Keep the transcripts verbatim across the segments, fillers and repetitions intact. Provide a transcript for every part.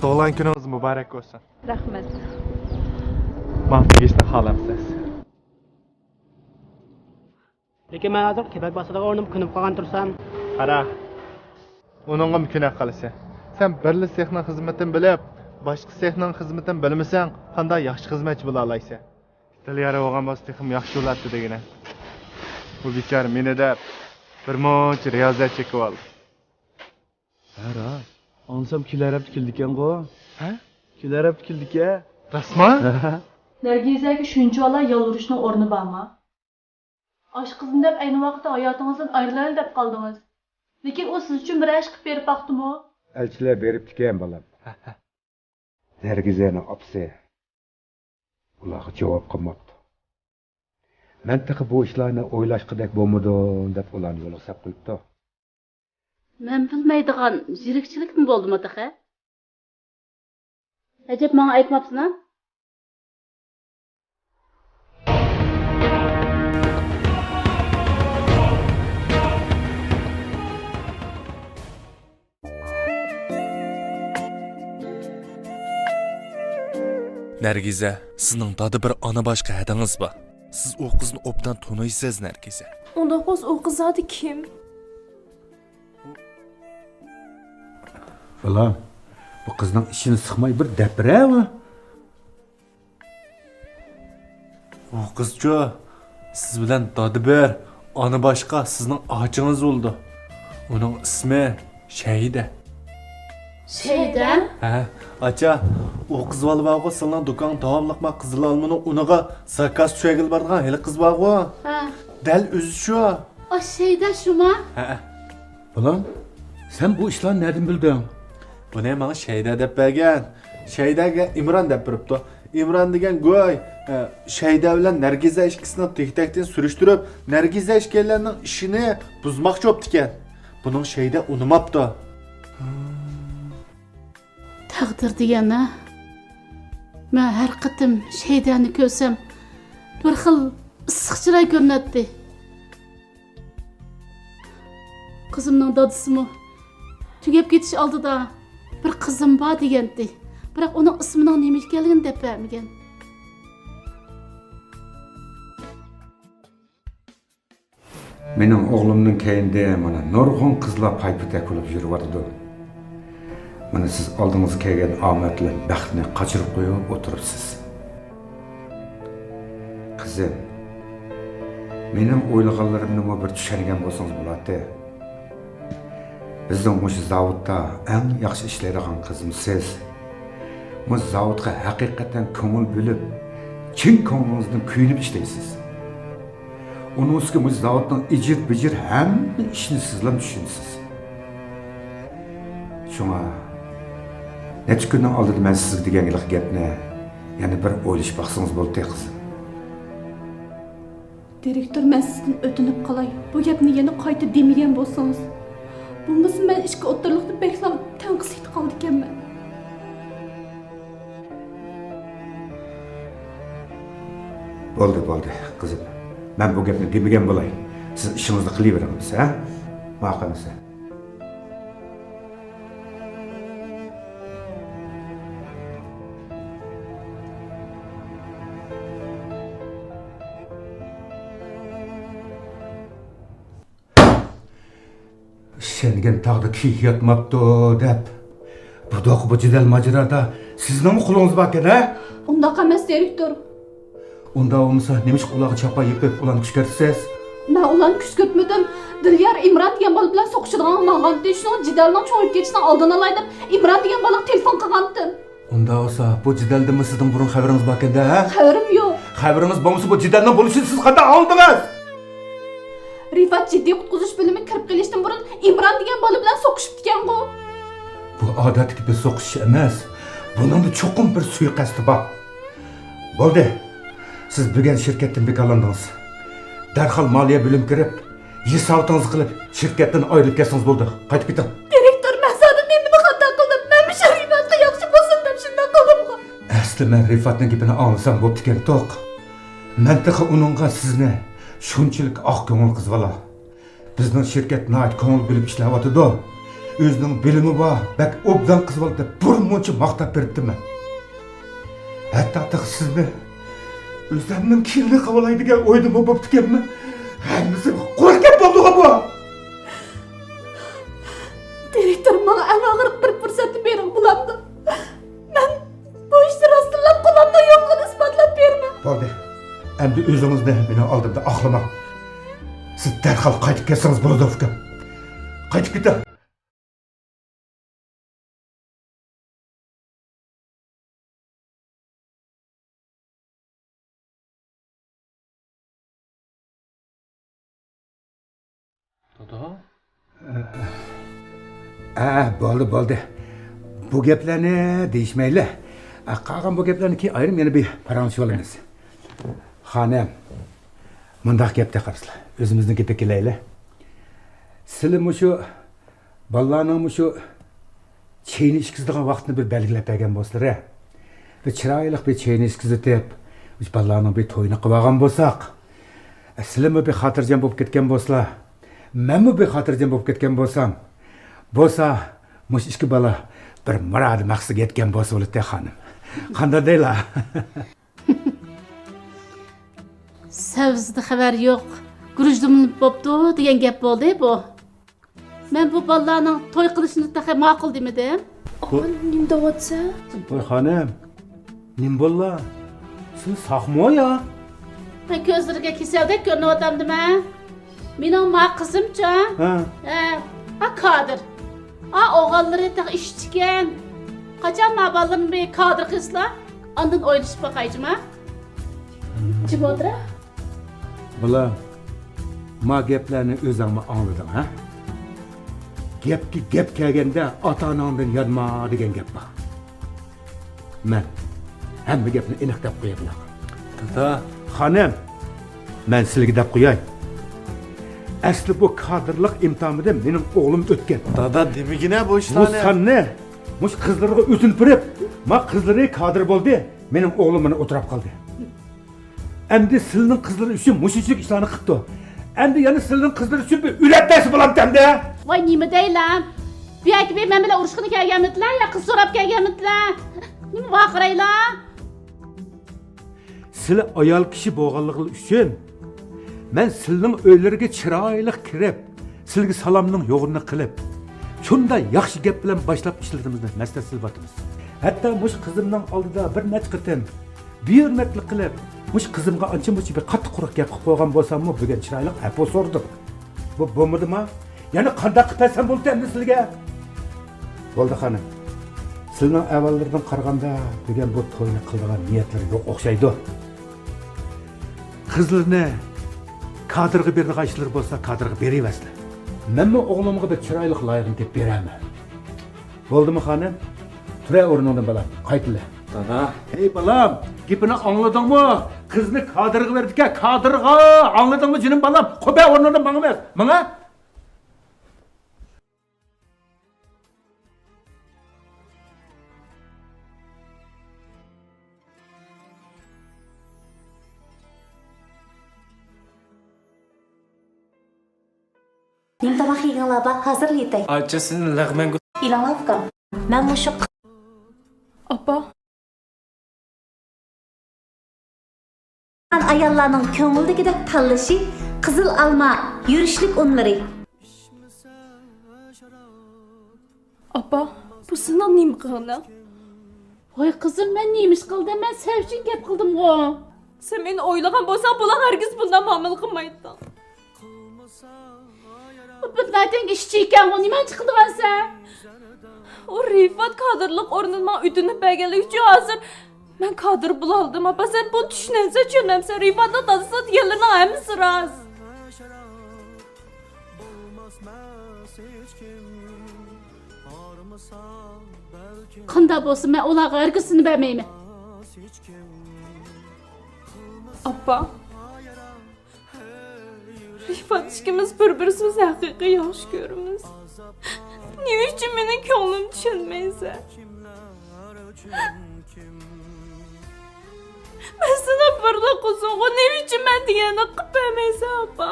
تۇغۇلغان كۈنىڭىز مۇبارەك بولسۇن. رەھمەت. ماڭا تېگىشنى خالامسىز؟ لېكىن مەن ھازىر كېپەك باسىدىغان ئورنۇم كۆنۈپ قالغان تۇرسام. قارا، ئۇنىڭغىمۇ كۆنۈپ قالىسەن. سەن بىرلا سېخنىڭ خىزمىتىنى بىلىپ، باشقا سېخنىڭ خىزمىتىنى بىلمىسەڭ، قانداق ياخشى خىزمەتچى بولالايسەن؟ دىليارا بولغان بولسا تېخىمۇ ياخشى بولاتتى دېگىنە. بۇ بىچارە مېنى دەپ بىر مۇنچە رىيازەت چېكىۋالدى. ھە راست. ئاڭلىسام كېلەر ھەپتە كېلىدىكەنغۇ؟ ھە؟ كېلەر ھەپتە كېلىدىكەن. راستما؟ نەرگىزەگە شۇنچىۋالا يالۋۇرۇشنىڭ ئورنى بارما؟ ئاشقىزنى دەپ ئەينى ۋاقىتتا ھاياتىڭىزدىن ئايرىلايلى دەپ قالدىڭىز. لېكىن ئۇ سىز ئۈچۈن بىرەر ئىش قىلىپ بېرىپ باقتىمۇ؟ ئەلچىلەر بېرىپتىكەن، بالام. نەرگىزەنىڭ ئاپىسى ئۇلارغا جاۋاب قىلماپتۇ. مەن تېخى بۇ ئىشلارنى ئويلاشقۇدەك بولمىدىم دەپ ئۇلارنى يولغا سەپ قويۇپتۇ. مەن بىلمەيدىغان زېرىكچىلىكمۇ بولدىمۇ تېخى؟ ئەجەب ماڭا ئېيتماپسىنا؟ نەرگىزە، سىزنىڭ دادا بىر ئانا باشقا ھەدىڭىز بار. سىز ئۇ قىزنى ئوبدان تونۇيسىز، نەرگىزە. ئۇنداق بولسا ئۇ قىز زادى كىم؟ بالام، بۇ قىزنىڭ ئىچىنى سىقماي بىر دەپ بېرەۋە. ئۇ قىزچۇ، سىز بىلەن دادا بىر، ئانا باشقا سىزنىڭ ئاچىڭىز بولىدۇ. ئۇنىڭ ئىسمى شەيدە. شەيدە؟ ھە، ئاچا، ئۇ قىز بالا بارغۇ، سىلىنىڭ دۇكانغا داۋاملىق ما قىزىل ئالمىنىڭ ئۇنىغا زاكاز چۈشۈرگىلى بارىدىغان ھېلى قىز بارغۇ؟ ھە. دەل ئۆزى شۇ. ئا، شەيدە شۇما؟ ھە. بالام، سەن بۇ ئىشلارنى نەدىن بىلدىڭ؟ بۇنى ماڭا شەيدە دەپ بەرگەن. شەيدەگە ئىمران دەپ بېرىپتۇ. ئىمران دېگەن گۇي، ئە، شەيدە بىلەن نەرگىزە ئىككىسىنىڭ تېكتەكتىن سۈرۈشتۈرۈپ، نەرگىزە ئىككىيلەننىڭ ئىشىنى بۇزماقچى بوپتىكەن. بۇنىڭ شەيدە ئۇنىماپتۇ. تەقدىر دېگەن ھە. مەن ھەر قېتىم شەيدەنى كۆرسەم، بىر خىل ئىسسىق چىراي كۆرۈنەتتى. قىزىمنىڭ دادىسىمۇ تۈگەپ كېتىش ئالدىدا بىر قىزىم بار دېگەنتى. بىراق ئۇنىڭ ئىسمىنىڭ نېمە ئىكەنلىكىنى دەپ بەرمىگەن. مېنىڭ ئوغلۇمنىڭ كەينىدە مانا نۇرغۇن قىزلار پايپېتەك بولۇپ يۈرۈۋاتىدۇ. مانا سىز ئالدىڭىزغا كەلگەن ئامەت بىلەن بەختنى قاچۇرۇپ قويۇپ ئولتۇرۇپسىز. قىزىم، مېنىڭ ئويلىغانلىرىمنىمۇ بىر چۈشەنگەن بولسىڭىز بولاتتى. بىزنىڭ مۇشۇ زاۋۇتتا ئەڭ ياخشى ئىشلەيدىغان قىزمۇ سىز. مۇشۇ زاۋۇتقا ھەقىقەتەن كۆڭۈل بۆلۈپ، چىن كۆڭلىڭىزدىن كۆيۈنۈپ ئىشلەيسىز. ئۇنىڭ ئۈستىگە مۇشۇ زاۋۇتنىڭ ئىجىر-بىجىر ھەممە ئىشىنى سىزلا چۈشىنىسىز. شۇڭا نەچچە كۈننىڭ ئالدىدا مەن سىزگە دېگەن ھېلىقى گەپنى يەنە بىر ئويلىشىپ باقسىڭىز بولدى، قىزىم. دىرېكتور، مەن سىزدىن ئۆتۈنۈپ قالاي، بۇ گەپنى يەنە قايتا دېمىگەن بولسىڭىز. بولمىسا مەن ئىككى ئوتتۇرىلىقتا بەكلا تەڭقىسلىكتە قالىدىكەنمەن. بولدى، بولدى، قىزىم. مەن بۇ گەپنى دېمىگەن بولاي. سىز ئىشىڭىزنى قىلىۋېرىڭ، ھە؟ ماقۇل ئەمىسە. ئىشەنگەن تاغدا كىيىك ياتماپتۇ دەپ، بۇ دوق، بۇ جېدەل ماجىرادا سىزنىڭمۇ قولىڭىز باركەن، ھە؟ ئۇنداق ئەمەس، دىرېكتور. ئۇنداق بولمىسا، نېمىشقا ئۇلارغا چاپا يېپىپ، ئۇلارنى كۈشكۈرتىسىز؟ مەن ئۇلارنى كۈشكۈرتمىدىم. دىليار ئىمران دېگەن بالا بىلەن سوقۇشىدىغانغا ماڭغانتى، شۇنىڭ جېدەلنىڭ چوڭىيىپ كېتىشىنىڭ ئالدىنى ئالاي دەپ، ئىمران دېگەن بالىغا تېلېفون قىلغانتىم. ئۇنداق بولسا، بۇ جېدەلدىنمۇ سىزنىڭ بۇرۇن خەۋىرىڭىز باركەن-دە، ھە؟ خەۋىرىم يوق. خەۋىرىڭىز بولمىسا، بۇ جېدەلنىڭ بولۇشىنى سىز قانداق ئاڭلىدىڭىز؟ رىفات جىددىي قۇتقۇزۇش بۆلۈمىگە كىرىپ قېلىشتىن بۇرۇن ئىمران دېگەن بالا بىلەن سوقۇشۇپتىكەنغۇ. بۇ ئادەتتىكى بىر سوقۇشۇش ئەمەس. بۇنىڭدا چوقۇم بىر سۇيىقەستى بار. بولدى. سىز بۈگۈن شىركەتتىن بىكارلاندىڭىز. دەرھال مالىيە بۆلۈمىگە كىرىپ، ھېساباتىڭىزنى قىلىپ، شىركەتتىن ئايرىلىپ كەتسىڭىز بولدى. قايتىپ كېتىڭ. دىرېكتور، مەن زادى نېمىنى خاتا قىلدىم؟ مەنمۇ شۇ رىفاتقا ياخشى بولسۇن دەپ شۇنداق قىلدىمغۇ؟ ئەسلى مەن رىفاتنىڭ گېپىنى ئاڭلىسام بوپتىكەن توق. مەن تېخى ئۇنىڭغا سىزنى شۇنچىلىك ئاق كۆڭۈل قىز بالا، بىزنىڭ شىركەت ناھايىتى كۆڭۈل بۆلۈپ ئىشلەۋاتىدۇ. ئۆزىنىڭ بىلىمى بار، بەك ئوبدان قىز بولۇپ دەپ بۇرۇنمۇنچە ماختاپ بېرىپتىمەن. ھەتتا تېخى سىزنى ئۆزلەرنىڭ كېلىنى قىلىۋالاي دېگەن ئويدىمۇ بوپتىكەنمەن. ھەممىسى قۇرۇق گەپ بولدىغۇ بۇ. دىرېكتور، ماڭا ئەڭ ئاخىرقى بىر پۇرسەتنى بېرىڭ، بولامدۇ؟ مەن بۇ ئىشتا راستتىنلا قولۇمنىڭ يوقلۇقىنى ئىسپاتلاپ بېرىمەن. بولدى. ئەمدى ئۆزىڭىزنى مېنىڭ ئالدىمدا ئاقلىماڭ. سىز دەرھال قايتىپ كەتسىڭىز بولىدۇ، ئۇكام. قايتىپ كېتىڭ. دادا؟ ئە، بولدى، بولدى. بۇ گەپلەرنى دېيىشمەيلى. ئە، قالغان بۇ گەپلەرنى كېيىن ئايرىم يەنە بىر پاراڭلىشىۋالىمىز. خانىم، مۇنداق گەپتە قارىسىلا، ئۆزىمىزنىڭ گېپىگە كېلەيلى. سىلى مۇشۇ بالىلارنىڭ مۇشۇ چېيىنى ئىچكۈزىدىغان ۋاقتىنى بىر بەلگىلەپ بەرگەن بولسىلىرە، بىر چىرايلىق بىر چېيىنى ئىچكۈزۈۋېتىپ، مۇشۇ بالىلارنىڭ بىر تويىنى قىلىۋالغان بولساق، ئە، سىلىمۇ بىر خاتىرجەم بولۇپ كەتكەن بولسىلا، مەنمۇ بىر خاتىرجەم بولۇپ كەتكەن بولسام، بولسا مۇشۇ ئىككى بالا بىر مۇرادى مەقسىتىگە يەتكەن بولسا بولاتتى، خانىم. قانداق دەيلا؟ سەۋزىدە خەۋەر يوق، گۈرۈچ دۈملىنىپ بوپتۇ دېگەن گەپ بولدى بۇ. مەن بۇ بالىلارنىڭ توي قىلىشىنى تېخى ماقۇل دېمىدىم. ئاپا، نېمە دەۋاتىسەن؟ ۋاي خانىم، نېمە بوللا؟ سىز ساقمۇ يا؟ مەن كۆزلىرىگە كېسەلدەك كۆرۈنۈۋاتامدىمەن؟ مېنىڭ ما قىزىمچۇ؟ ھە. ھە، ھا كادىر. ئا ئوغۇللىرى تېخى ئىشچىكەن. قاچان ما بالىلىرىنى بىر كادىر قىلسىلا، ئاندىن ئويلىشىپ باقاي جۇما. جىم ئولتۇرە. بالام، ما گەپلەرنى ئۆزۈڭمۇ ئاڭلىدىڭ، ھە؟ گەپكە گەپ كەلگەندە ئاتا-ئاناڭدىن يانما دېگەن گەپ بار. مەن ھەممە گەپنى ئېنىق دەپ قوياي بۇلارغا. دادا. خانىم، مەن سىلىگە دەپ قوياي. ئەسلى بۇ كادىرلىق ئىمتىھانىدىن مېنىڭ ئوغلۇم ئۆتكەن. دادا، دېمىگىنە بۇ بۇ ئىشلارنى. ساننى مۇشۇ قىزلىرىغا ئۆتۈنۈپ بېرىپ، ما قىزلىرى كادىر بولدى، مېنىڭ ئوغلۇم مانا ئولتۇراپ قالدى. ئەمدى سىلىنىڭ قىزلىرى ئۈچۈن مۇشۇنچىلىك ئىشلارنى قىپتۇ. ئەمدى يەنە سىلىنىڭ قىزلىرى ئۈچۈن بىر ئۆلەپ بەرسە بولامتى ئەمدى؟ ۋاي، نېمە دەيلى؟ بۇ يەرگە بىر مەن بىلەن ئۇرۇشقىلى كەلگەنمىدىلە يا قىز سوراپ كەلگەنمىدىلە؟ نېمە ۋارقىرايلا؟ سىلى ئايال كىشى بولغانلىقىڭلار ئۈچۈن مەن سىلىنىڭ ئۆيلىرىگە چىرايلىق كىرىپ، سىلىگە سالامنىڭ يوغىنىنى قىلىپ، شۇنداق ياخشى گەپ بىلەن باشلاپ ئىشلىرىمىزنى مەستەسلىۋاتىمىز. ھەتتا مۇشۇ قىزىمنىڭ ئالدىدا بىر نەچچە قېتىم بىھۆرمەتلىك قىلىپ، مۇشۇ قىزىمغا ئانچە-مۇنچە بىر قاتتىق قۇرۇق گەپ قىلىپ قويغان بولساممۇ، بۈگۈن چىرايلىق ئەپۇ سورىدىم. بۇ بولمىدىما؟ يەنە قانداق قىلىپ بەرسەم بولدى ئەمدى سىلىگە؟ بولدى خانىم. سىلىنىڭ ئەھۋاللىرىدىن قارىغاندا، بۈگۈن بۇ توينى قىلىدىغان نىيەتلىرى يوق ئوخشايدۇ. قىزلىرىنى كادىرغا بېرىدىغان ئىشلىرى بولسا، كادىرغا بېرىۋەرسىلە. مەنمۇ ئوغلۇمغا بىر چىرايلىق لايىھەنى تېپىپ بېرەرمەن. بولدىمۇ خانىم؟ تۇرە ئورنۇڭدىن بالام، قايتىلە. دادا. ھەي بالام، گېپىنى ئاڭلىدىڭمۇ؟ قىزنى كادىرغا بېرىدىكەن، كادىرغا! ئاڭلىدىڭمۇ جېنىم بالام؟ قوپە ئورنۇڭدىن ماڭىمەن، ماڭا! نېمە تاماق يېگىڭلار بار؟ ھازىرلىۋېتەي. ئاچا، سېنى لەغمەنگە. ئېلىڭلار ئۇكام. مەن مۇشۇ. ئاپا. ئاياللارنىڭ كۆڭۈلدىكىدەك تاللىشى، قىزىل ئالما، يۈرۈشلۈك ئۇنلىرى. ئاپا، بۇ سېنىڭ نېمە قىلغىنىڭ؟ ۋاي قىزىم، مەن نېمە ئىش قىلدىم؟ مەن سەن ئۈچۈن گەپ قىلدىمغۇ. سەن مېنى ئويلىغان بولساڭ، بۇلار ھەرگىز بۇنداق مۇئامىلە قىلمايتتىڭ. ئۇ بىر ناتەڭ ئىشچى ئىكەنغۇ، نېماڭچە قىلىدىغانسەن؟ ئۇ رىفات كادىرلىق ئورنىدىن ماڭا ئۆتۈنۈپ بەرگەنلىكى ئۈچۈن ھازىر مەن كادىر بولالىدىم. ئاپا، سەن بۇنى چۈشىنەمسەن، چۈشەنمەمسەن؟ رىفاتنىڭ دادىسىغا دېگەنلىرىنىڭ ھەممىسى راست. قانداق بولسۇن، مەن ئۇلارغا ھەرگىز سىنى بەرمەيمەن. ئاپا. رىفات ئىككىمىز بىر-بىرىمىزنى ھەقىقىي ياخشى كۆرىمىز. نېمە ئۈچۈن مېنىڭ كۆڭلۈمنى چۈشەنمەيسەن؟ مەن سېنىڭ بىرلا قىزىڭغۇ، نېمە ئۈچۈن مەن دېگەننى قىلىپ بەرمەيسەن، ئاپا؟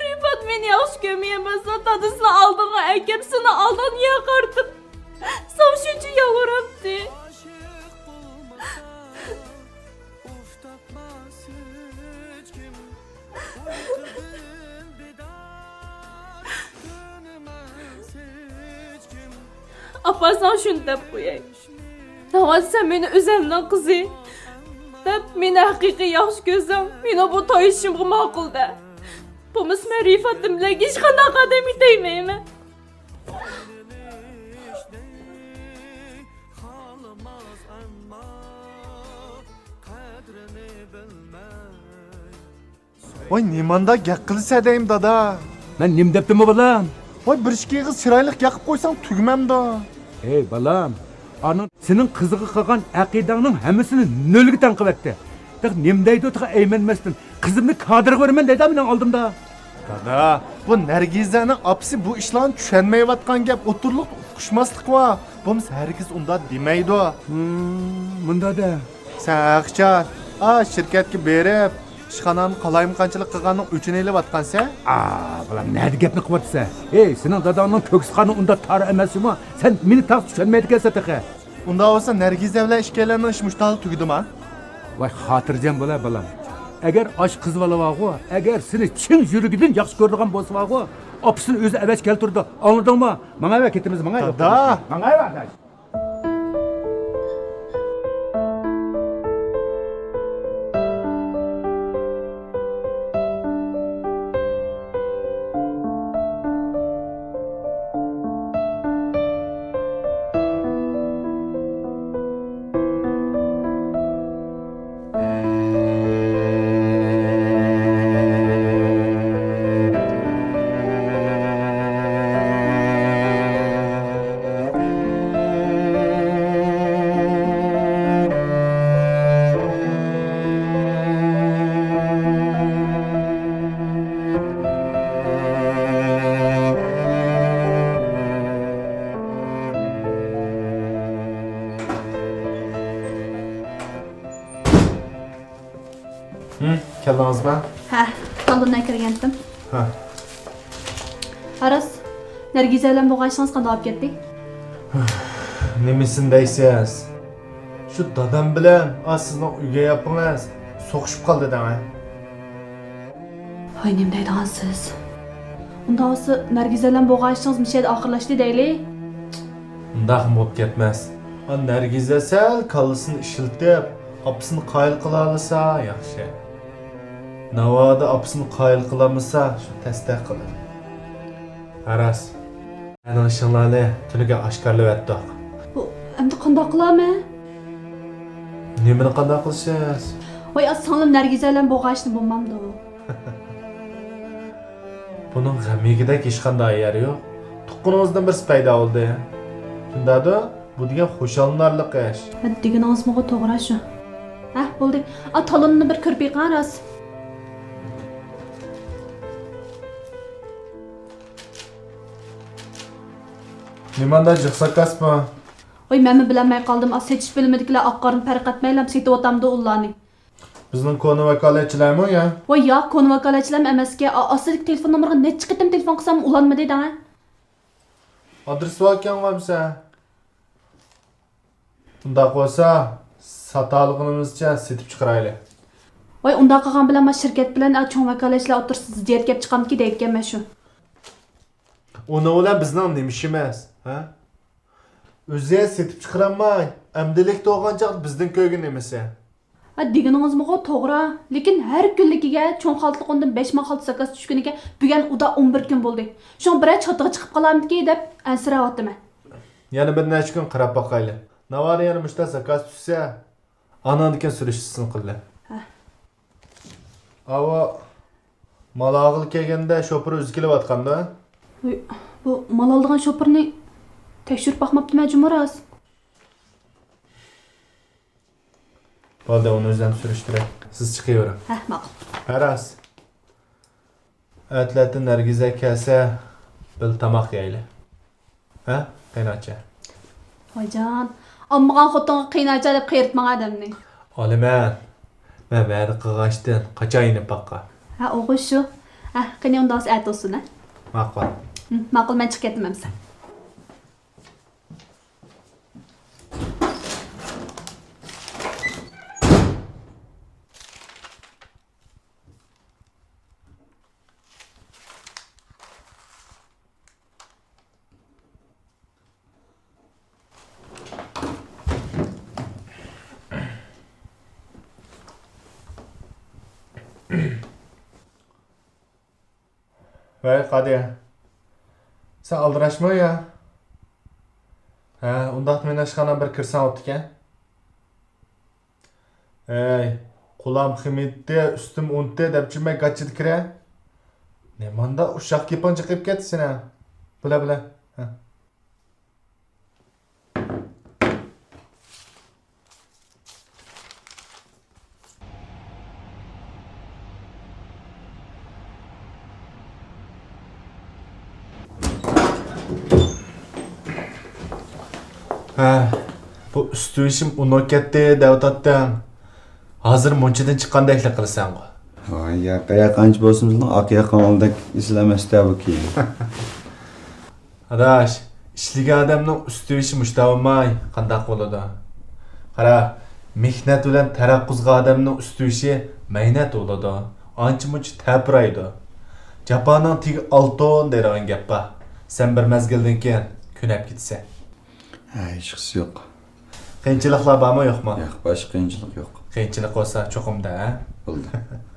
رىپات مېنى ياخشى كۆرمىگەن بولسا، دادىسىنى ئالدىڭغا ئەكەپ، سېنى ئالدىن ياقارتىپ، ساۋ شۇنچە يالۋۇراتتى. ئاپا، ساڭا شۇنى دەپ قوياي. ناۋادا سەن مېنى ئۆزەمنىڭ قىزى دەپ، مېنى ھەقىقىي ياخشى كۆرسەڭ، مېنىڭ بۇ توي ئىشىمغا ماقۇل دە. بولمىسا مەن رىفاتىم بىلەن ھېچقانداق ئادەمگە تەگمەيمەن. ۋاي، نېمانداق گەپ قىلىسەن دەيمەن، دادا. مەن نېمە دەپتىممۇ، بالام؟ ۋاي، بىر ئىككى ئېغىز چىرايلىق گەپ قىلىپ قويساڭ تۈگىمەمدۇ؟ ھەي، بالام، ئانىڭ سېنىڭ قىزىغا قىلغان ئەقىدەڭنىڭ ھەممىسىنى نۆلگە تەڭ قىلىۋەتتى. تېخى نېمە دەيدۇ، تېخى ئەيمەنمەستىن، قىزىمنى كادىرغا بېرىمەن دەيدۇ مېنىڭ ئالدىمدا. دادا، بۇ نەرگىزەنىڭ ئاپىسى بۇ ئىشلارنى چۈشەنمەيۋاتقان گەپ، ئوتتۇرىلىقتا ئۇقۇشماسلىق بار. بولمىسا ھەرگىز ئۇنداق دېمەيدۇ. ھىم، مۇنداق دە. سەن ھەقىچان، ئا، شىركەتكە بېرىپ، ئىشخانامنى قالايمىقانچىلىق قىلغاننىڭ ئۆچىنى ئېلىۋاتقانسەن. ئا، بالام، نەدە گەپنى قىلىۋاتىسەن؟ ھەي، سېنىڭ داداڭنىڭ كۆكسى قانى ئۇنداق تار ئەمەس جۇمۇ. سەن مېنى تازا چۈشەنمەيدىكەنسەن تېخى. ئۇنداق بولسا نەرگىزە بىلەن ئىككىيلەننىڭ ئىشى مۇشۇ تاغدا تۈگىدىما؟ ۋاي، خاتىرجەم بولا، بالام. ئەگەر ئاشۇ قىز بالا بارغۇ، ئەگەر سېنى چىن يۈرىكىدىن ياخشى كۆرىدىغان بولسا بارغۇ، ئاپىسىنى ئۆزى ئەۋەتىپ كەلتۈرىدۇ. ئاڭلىدىڭمۇ؟ ماڭاۋەر، كېتىمىز، ماڭايلى. دادا! ماڭايلى، ئاداش. ھىم، كەلدىڭىزمۇ؟ ھە، ئالدىن كىرگەنتىم. ھە. ھە راست، نەرگىزە بىلەن بولغان ئىشىڭىز قانداق بولۇپ كەتتى؟ نېمىسىنى دەيسىز؟ شۇ دادام بىلەن، ئا، سىزنىڭ ئۆگەي ئاپىڭىز سوقۇشۇپ قالدى دەڭە. ھاي، نېمە دەيدىغانسىز؟ ئۇنداق بولسا، نەرگىزە بىلەن بولغان ئىشىڭىز مۇشۇ يەردە ئاخىرلاشتى دەيلى. ئۇنداقمۇ بولۇپ كەتمەس. ئا، نەرگىزە سەل كاللىسىنى ئىشلىتىپ، ئاپىسىنى قايىل قىلالىسا ياخشى. ناۋادا ئاپىسىنى قايىل قىلالمىسا، شۇ تەستەك قىلىدۇ. ھە راست. مېنىڭ ئىشىڭلارنى تۈنۈگۈن ئاشكارىلىۋەتتۇق. بۇ، ئەمدى قانداق قىلارمەن؟ نېمىنى قانداق قىلىسىز؟ ۋاي، ئا، سىڭلىم نەرگىزە بىلەن بولغان ئىشنى بولمامدۇ؟ بۇنىڭ غەم يېگۈدەك ھېچقانداق يېرى يوق. تۇغقىنىڭىزدىن بىرسى پەيدا بولدى. شۇنداقتۇ؟ بۇ دېگەن خۇشاللىنارلىق ئىش. ھە، دېگىنىڭىزمۇغۇ توغرا شۇ. ھە، بولدى. ئا، تالوننى بىر كۆرۈپ بېقىڭ، راست. نېمانداق جىق زاكازمۇ؟ ۋاي، مەنمۇ بىلەلمەي قالدىم. ئا، سېتىش بۆلۈمىدىكىلەر ئاق-قارىنى پەرق ئەتمەيلا سېتىۋاتامدۇ ئۇلارنى. بىزنىڭ كونا ۋاكالەتچىلەرمۇ يا؟ ۋاي ياق، كونا ۋاكالەتچىلەرمۇ ئەمەسكەن. ئا، ئاستىدىكى تېلېفون نومۇرىغا نەچچە قېتىم تېلېفون قىلسام ئۇلانمىدى دەڭە. ئادرېسى باركەنغۇ ئەمىسە. ئۇنداق بولسا، ساتالىغىنىمىزچە سېتىپ چىقىرايلى. ۋاي، ئۇنداق قىلغان بىلەن ما شىركەت بىلەن، ئا، چوڭ ۋاكالەتچىلەر ئوتتۇرىسىدا زىددىيەت كەپ چىقامدىكى دەيدىكەنمەن شۇ. ئۇنىڭ بىلەن بىزنىڭ نېمە ئىشىمىز، ھە؟ ئۆزى سېتىپ چىقىرالماي، ئەمدىلىكتە بولغان چاغدا بىزدىن كۆرگىنى نېمىسى؟ ھە، دېگىنىڭىزمۇغۇ توغرا. لېكىن ھەر كۈنلۈكىگە چوڭ خالتىلىق ئۇندىن بەش مىڭ خالتا زاكاز چۈشكىنىگە بۈگۈن ئۇدا ئون بىر كۈن بولدى. شۇڭا بىرەر چاتىقى چىقىپ قالارمىدىكى دەپ ئەنسىرەۋاتىمەن. يەنە بىر نەچچە كۈن قاراپ باقايلى. ناۋادا يەنە مۇشۇنداق زاكاز چۈشسە، ئاناندىن كېيىن سۈرۈشتۈرسىن قىلدى. ھە. ئاۋۇ مال ئالغىلى كەلگەندە شوپۇر ئۆزى كېلىۋاتقاندا. ۋۇي، بۇ مال ئالىدىغان شوپۇرنى تەكشۈرۈپ باقماپتىمەن جۇمۇ راست. بولدى، ئۇنى ئۆزۈم سۈرۈشتۈرەي. سىز چىقىۋېرىڭ. ھە، ماقۇل. ھە، راست. ئەتىلەتتە نەرگىزە كەلسە، بىللە تاماق يەيلى. ھە، قېيىنئاچا؟ ۋايجان، ئالمىغان خوتۇنغا قېيىنئاچا دەپ قېرىتماڭ ئادەمنى. ئالىمەن. مەن ۋەدە قىلغاچتىن قاچان يېنىپ باققان؟ ھە، ئوغۇل شۇ. ھە، قېنى ئۇنداق بولسا ئەتە بولسۇن، ھە؟ ماقۇل. ھم، ماقۇل، مەن چىقىپ كەتتىم ئەمسە. ۋەي، قادىيە. سەن ئالدىراشمۇ يا؟ ھە، ئۇنداقتا مېنىڭ ئىشخانام بىر كىرسەڭ بوپتىكەن. ھەي، قولام خىمىيتتى، ئۈستۈم ئۇنتتى دەپ جۈمە گاچچىدا كىرە. نېمانداق ئۇششاق گېپىڭ جىقىپ كەتتى سېنىڭ. بىلە، بىلە. ھە. ھە، بۇ ئۈستىۋېشىم ئۇنۇپ كەتتى دەۋاتاتتىڭ. ھازىر مۇنچىدىن چىققاندەكلا قىلىسەنغۇ. ۋاي، ياقا ياقا قانچە بولسىمۇ سېنىڭ ئاق ياقاڭ ئالدىدەك ئېسىل ئەمەستە بۇ كىيىم. ئاداش، ئىشلىگەن ئادەمنىڭ ئۈستىۋېشى مۇشتا بولماي قانداق بولىدۇ؟ قارا، مېھنەت بىلەن تەرەققۇ قىلغان ئادەمنىڭ ئۈستىۋېشى مەينەت بولىدۇ. ئانچە-مۇنچە تەپىرايدۇ. جاپانىڭ تېگى ئالتۇن دەيدىغان گەپ بار. سەن بىر مەزگىلدىن كېيىن كۆنۈپ كېتىسەن. ھە، ھېچقىسى يوق. قىيىنچىلىقلار بارمۇ، يوقمۇ؟ ياق، باشقا قىيىنچىلىق يوق. قىيىنچىلىق بولسا چوقۇم دە، ھە؟ بولدى.